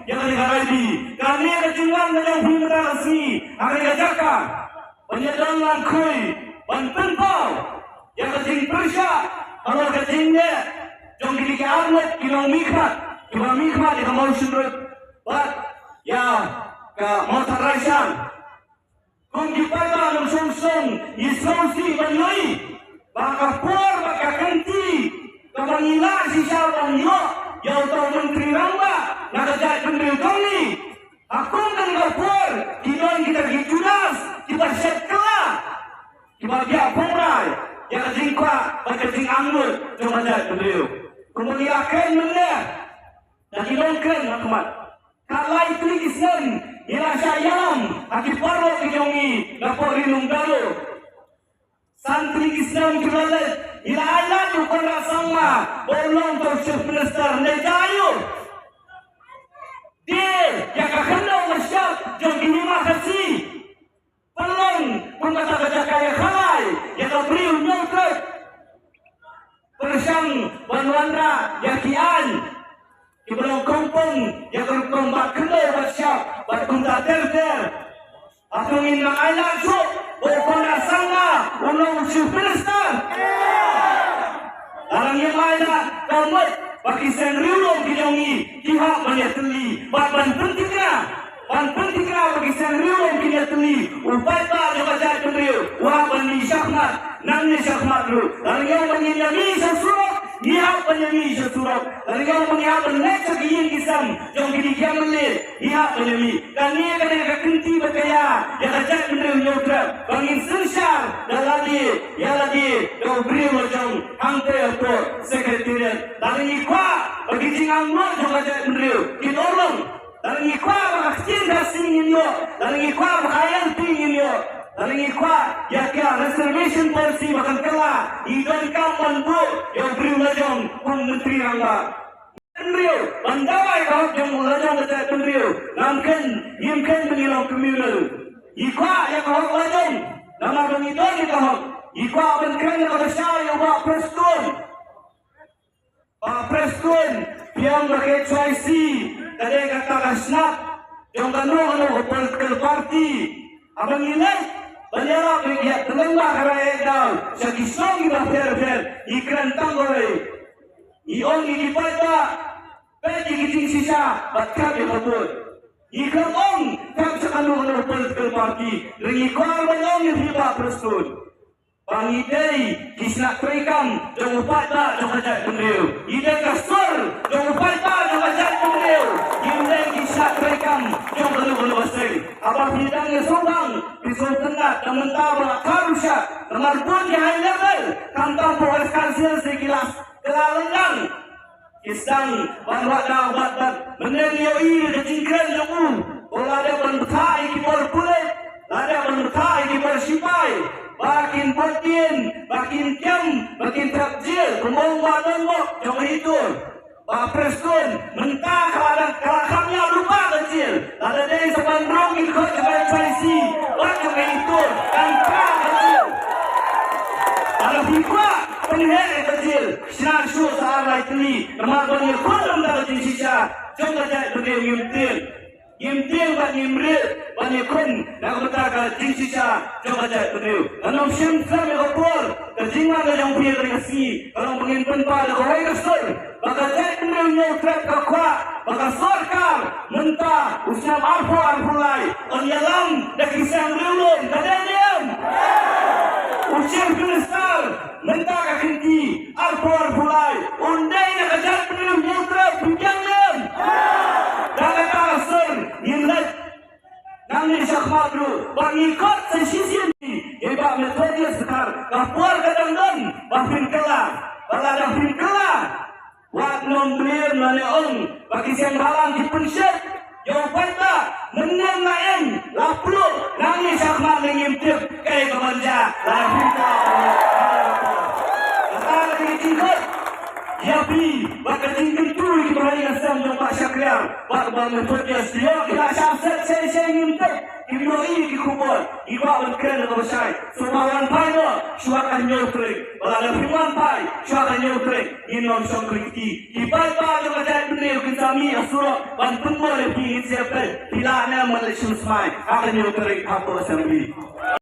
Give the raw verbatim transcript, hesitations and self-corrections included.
ïa kane ka rally, kane ka jingwan ka jong phi mynta ka sngi ha kane ka jaka ban ïadon langkhuh ban pynpaw ïa ka jingpyrshah halor ka jingleh jong kine ki arngut ki nongmihkhmat kiba mihkhmat ïa ka Mawshynrut bad ïa ka Mawthadraishan. Kum ki paidbah nongshong shnong ngi sngewsih ban ïohi ba ka por bad ka kynti kaba ngi lah shisha ban ïoh ïa uta u Myntri Rangbah na ka jaitbynriew jong ngi. Ha kum kane ka por ki don kita ki Judas kiba shet kylla, kiba biah phongrai ïa ka jingkwah bad ka jingangnud jong ka jaitbynriew. Kumba ngi la kren mynne, da ki long kren ha khmat. Ka lai tylli ki snem ngi la shah ïalam ha ki paralok ki jong ngi na pdeng ri lum Garo. San tylli ki snem ki la leit ngi la ai lad ïa u Conrad Sangma ba u long uta u Chief Minister, ne jia aïu? Die ïa ka khyndew ka shyiap jong ki hima Khasi. Pynlong kum kata ka jaka ïakhalai ïa ka briew Hynñiewtrep. Pyrshang ban wanrah ïa ki aiñ kiba long kongpong ïa ka rukom bat khyndew bat shyiap bad kumta ter ter. Hato ngin nang ailad shuh ba u Conrad Sangma u long u Chief Minister? Lada ngim ailad, ka mut ba ki seng riewlum ki jong ngi ki hap ban ïatylli bad ban pynthikna. Ban pynthikna ba ki seng riewlum kin ïatylli, u paidbah jong ka jaitbynriew u hap ban mih shakhmat, nangne shakhmat ruh. Lada ngi ong ba ngin ïa mih sha surok, ngi hap ban ïa mih sha surok. Lada ngi ong ba ngi hap ban leit sha ki ïing ki sem jong kine ki M L A, ngi hap ban ïa mih. Kane ka dei ka kynti bad ka ïa ïa ka jaitbynriew Hynñiewtrep ba ngin synshar da lade ïa lade da u briew lajong hangtei hapoh Secretariat. Lada ngi kwah ba ki jingangnud jong ka jaitbynriew kin urlong, lada ngi kwah ba ka ktien Khasi ngin ïoh, lada ngi kwah ba ka I L P ngin ïoh, lada ngi kwah ïa ka reservation policy ba kan kylla, ngi donkam ban buh ïa u briew lajong kum Myntri Rangbah. Bynriew ban dawa ïa ka hok jong u lajong ka jaitbynriew. Ngam kheiñ, ngim kheiñ ba ngi long communal. Ngi kwah ïa ka hok lajong namar ba ngi don ïa ka hok. Ngi kwah ban kren ïa kaba shai ïa u Bah Prestone. Bah Prestone, phi ong ba ka H Y C ka dei kata ka shnat jong kano kano ka political party. Haba ngi leit ban ïarap ïa ka, tang ba ka rai ïa ka daw sha ki shnong kiba pher pher, ngi kren tang kawei. Ngi ong ïa ki paidbah, peit ïa ki jingshisha bad thep ïa ka vote. Ngi khlem ong thep sha kano kano political party, hynrei ngi kwah ban ong ïa phi Bah Prestone ba ngi dei ki shnat treikam jong u paidbah jong ka jaitbynriew. Ngi dei ka sur jong u paidbah jong ka jaitbynriew. Ngim dei ki shnat treikam jong kano kano ka seng. Haba phi dang ïa sngewbang, phi sngewtynnat, na mynta ba la kha ruh sha, namar bun ki high level, khamtam hapoh West Khasi Hills ki la, ki la lyndang. Ki sdang ban wad daw bad bad. Mynne ngi ïohi ïa ka jingkren jong u, ba la dep ban bthah ïa ki bor pulit, la dep ban bthah ïa ki bor shipai, ba kin bud dien, ba kin kem, ba kin thep jel, kumba ong Bah Donbok jong ka Itur. Bah Prestone, mynta ka la dang, ka la kham ïap lypa ka jel. Lada dei sa ban rung ki khot jong ka H Y C bad jong ka Itur, kan phah ka jel. Lada phi kwah pynheh ïa ka jel, shna shuh sa ar lai tylli, namar ban ïakhun na ka bynta ka jingshisha jong ka jaitbynriew. Ngim tieng, ngim tieng bad ngim rieh ban ïakhun na ka bynta ka jingshisha jong ka jaitbynriew. Ngan ym shim slem ïa ka por, ka jingwan ka jong phi ha kane ka sngi ka long ba ngin pynpaw da kawei ka sur ba ka jaitbynriew Hynñiewtrep ka kwah ba ka sorkar mynta u snem arphew arphew lai un ïalam da ki seng riewlum, ka dei ne em? U Chief Minister mynta ka kynti arphew arphew lai un dei na ka jaitbynriew Hynñiewtrep, phi biang ne em? Da kata ka sur ngin leit nangne shakhmat ruh ba ngi khot sa shisien ïa i Bah Methodius Dkhar, ka por ka dang don ba phin kylla, ba lada phin kylla, wat nym briew lane ong ba ki seng bhalang ki pynshit ïa u paidbah. Mynne na ïing la pluh, nangne shakhmat ne ngim tip kaei kaban jia. La pynta kata ka jingkhot ïa phi bad ka jingkyntu ïa ki bhai ki sem jong Bah Shakliar bad Bah Methodius, ïoh ki la shah set shei shei ngim tip. Kim ïohi ki khubor, ngi kwah ban kren da kaba shai. Sngewbha wan phai noh shuwa ka hynñiew tarik. Ba lada phim wan phai shuwa ka hynñiew tarik, ngin ym shong kyrkhu. Ki paidbah jong ka jaitbynriew Kin sa mih ha surok ban pynbor ïa phi, ngin sa ïa peit phi lah ne em ban leit shim smai ha ka hynñiew tarik hapoh Assembly.